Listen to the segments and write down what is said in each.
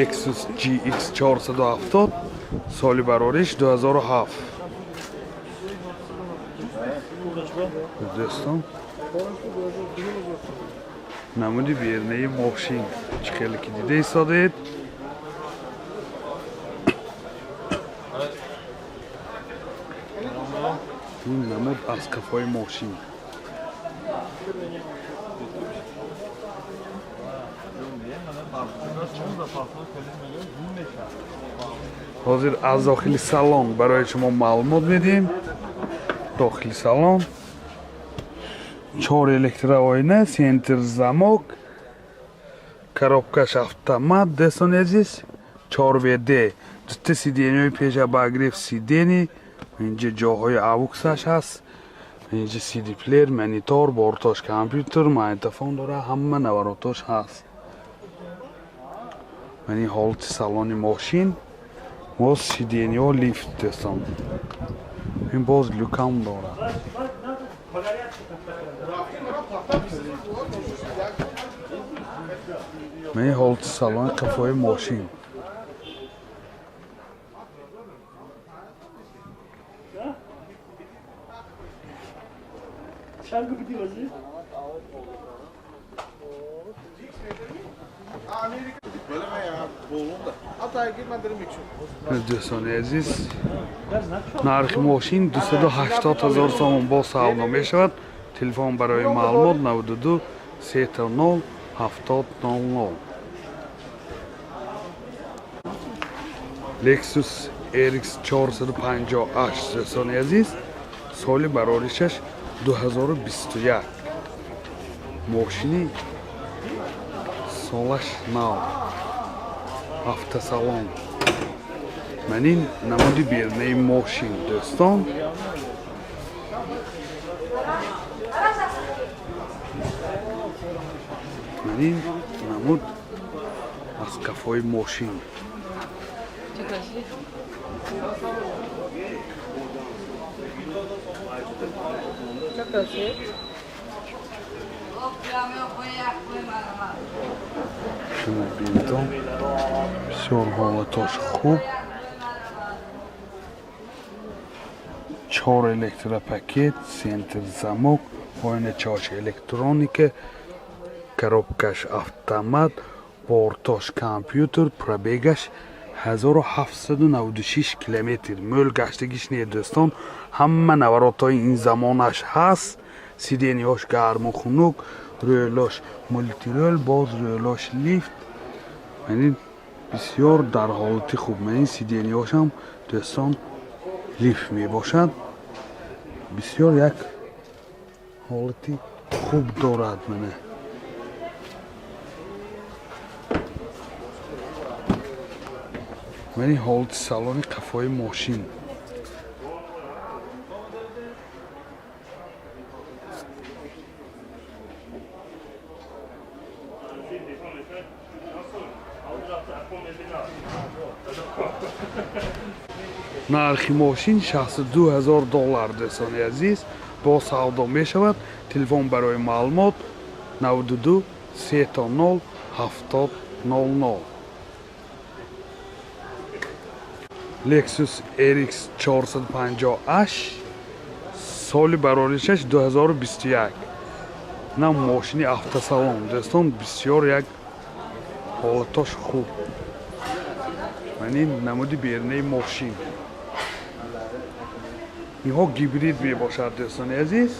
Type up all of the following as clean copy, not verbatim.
Lexus GX 470, соли барориш 2007. Дӯстон, намуди бернаи мошин чӣ хеле ки дида истодаед. Ин намуд аз қафои мошин. Ҳозир аз дохили салон барои шумо маълумот медиҳем. Дохили салон чор электроойна, центр замок, коробкаш автомат, дӯстони азиз, 4 WD, дута сиденьяҳои пеша обогрев сидений, инҷа ҷоҳои ауксаш ҳаст, инҷа CD-плеер, монитор, бортош компютер, магнитофон дора, ҳама наворотош ҳаст. Ман ин ҳолати салони мошин, боз сиденьяҳо лифт, дӯстон. Ин боз люкам дорад. Ман ин ҳолати салони қафои мошин. Дӯстони азиз, нархи мошин 280 ҳазор сомон, боз савдо мешавад. Телефон барои маълумот 92 30 70 00. Lexus RX 458, дӯстони азиз, соли бароришаш 2021, мошини солаш нав, автосалон. Ман ин намуди бернаи мошин, дӯстон. Ман ин намуд аз қафои мошин. Шумо бинедон, бисёр ҳолатош хуб. Чор электропакет, центр замок, оиначаош электроника, коробкаш автомат, бортош компютер, пробегаш 1796 километр. Мӯл гаштагиш не, дӯстон, ҳама наворотҳои ин замонаш ҳаст. Сиденьяҳош гарму хунук, рӯлош мультирӯл, боз рӯлош лифт. Яъне бисёр дар ҳолати хуб. Ман ин сиденьяҳошам, дӯстон, лифт мебошад. Бисёр як ҳолати хуб дорад. Мана ин ҳолати салони қафои мошин. Нархи мошин 62 ҳазор доллар, дӯстони азиз, бо савдо мешавад. Телефон барои маълумот 92 30 70 00. Lexus RX 458, соли бароришаш 2021, на мошини автосалон, дӯстон, бисёр як ҳолатош хуб. Ман ин намуди бернаи мошин. Инҳо гибрид мебошад, дӯстони азиз.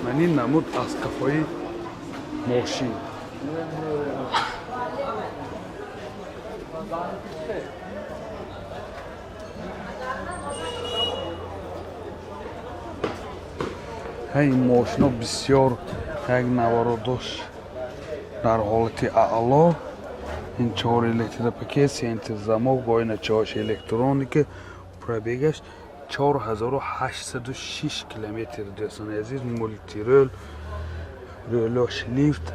Ман ин намуд аз қафои мошин. Ин мошино бисёр як навородош дар ҳолати аъло. Ин чор электропакет, центр замок, оиначаош электроника, пробегаш 4806 километр, дӯстони азиз, мультирӯл, рӯлош лифт,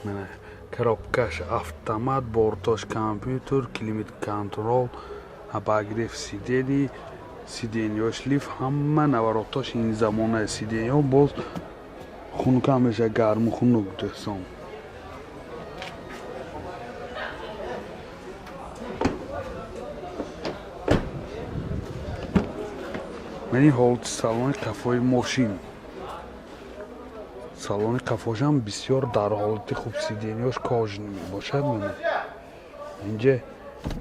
мана коробкаш автомат, бортош компютер, климат контроль, обогрев сидений, сиденьяш лифт, ҳама наворотош ин замона, сиденьяҳо боз Хунукам меша, гарму хунук, дӯстон. Мани ҳолати салони қафои мошин. Салони қафошам бисёр дар ҳолати хуб, сиденья ш кожаный мебошад. Мана инҷа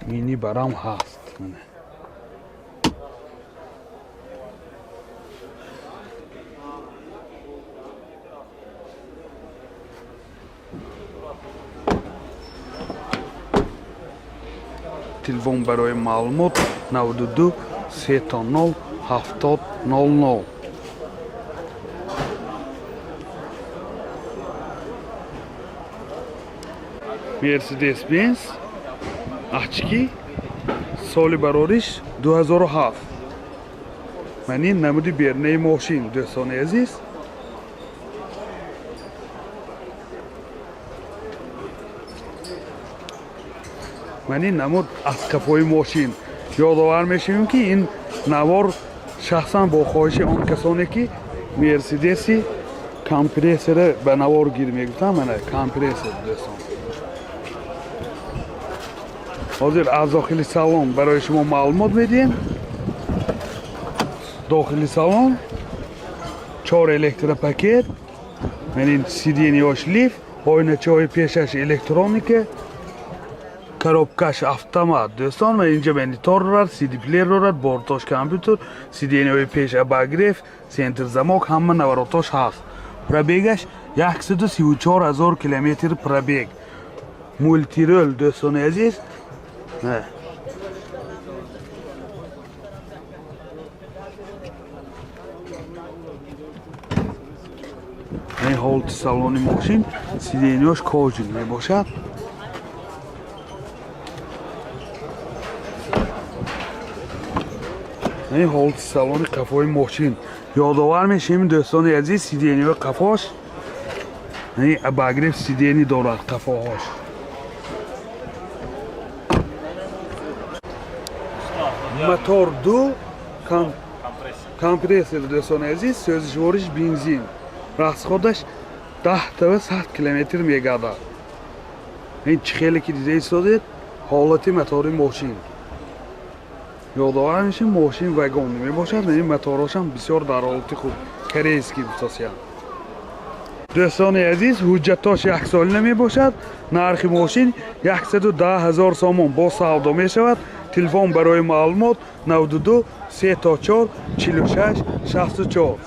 мини барам ҳаст. Мана телефон барои маълумот 92 3 0 70 00. Мерседес Бенз очки, соли барориш 2007. Ман ин намуди бернаи мошин, дӯстони азиз. Ман ин намуд аз қафои мошин. Ёдовар мешавем, ки ин навор шахсан бо хоҳиши он касоне, ки Мерседеси компрессора ба навор гир мегуфтам. Мана компрессор, дӯстон. Ҳозир аз дохили салон барои шумо маълумот медиҳем. Дохили салон чор электропакет, ин сиденья ш лифт, оиначаҳои пешаш электроника, коробка ш автомат, дӯстон. Ва инҷа монитор дорад, сиди плеер дорад, бортош компютер, сиденья ҳои пеш обогрев, центр замок, ҳама наворотош ҳаст. Пробег аш 134 ҳазор километр пробег. Мультирул, дӯстони азиз. Не. Ин ҳолати салони мошин, сиденья ш кожаный мебошад. Ин ҳолати салони қафои мошин. Ёдовар мешавем, дӯстони азиз, сиденья ҳои қафош ин обогрев сидений дорад қафоҳош. Мотор ду компрессор, дӯстони азиз, сӯзишвориш бензин, расход аш 10 тава 100 километр мегардад. Ин чӣ хеле ки дида истодед, ҳолати мотори мошин. Ёдовар мешавем, мошин вагон мебошад. Ин моторошам бисёр дар ҳолати хуб, корейский гуфтосиям. Дӯстони азиз, ҳуҷҷатош яксолина мебошад. Нархи мошин 110 ҳазор сомон, бо савдо мешавад. Телефон барои маълумот 92 3 4 46 64.